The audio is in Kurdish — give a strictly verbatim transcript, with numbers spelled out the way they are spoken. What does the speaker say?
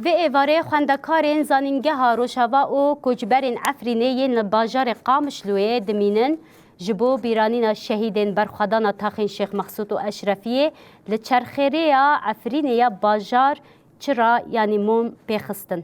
Vê êvarê xwendekarên Zanîngeha Rojava û koçberên Efrînê yên li bajarê Qamişloyê dimînin, ji bo bîranîna şehîdên berxwedana taxên Şêx Mexsûd û Eşrefiyê li çerxêrêya Efrînê ya bajar çira, yanî mom pêxistin.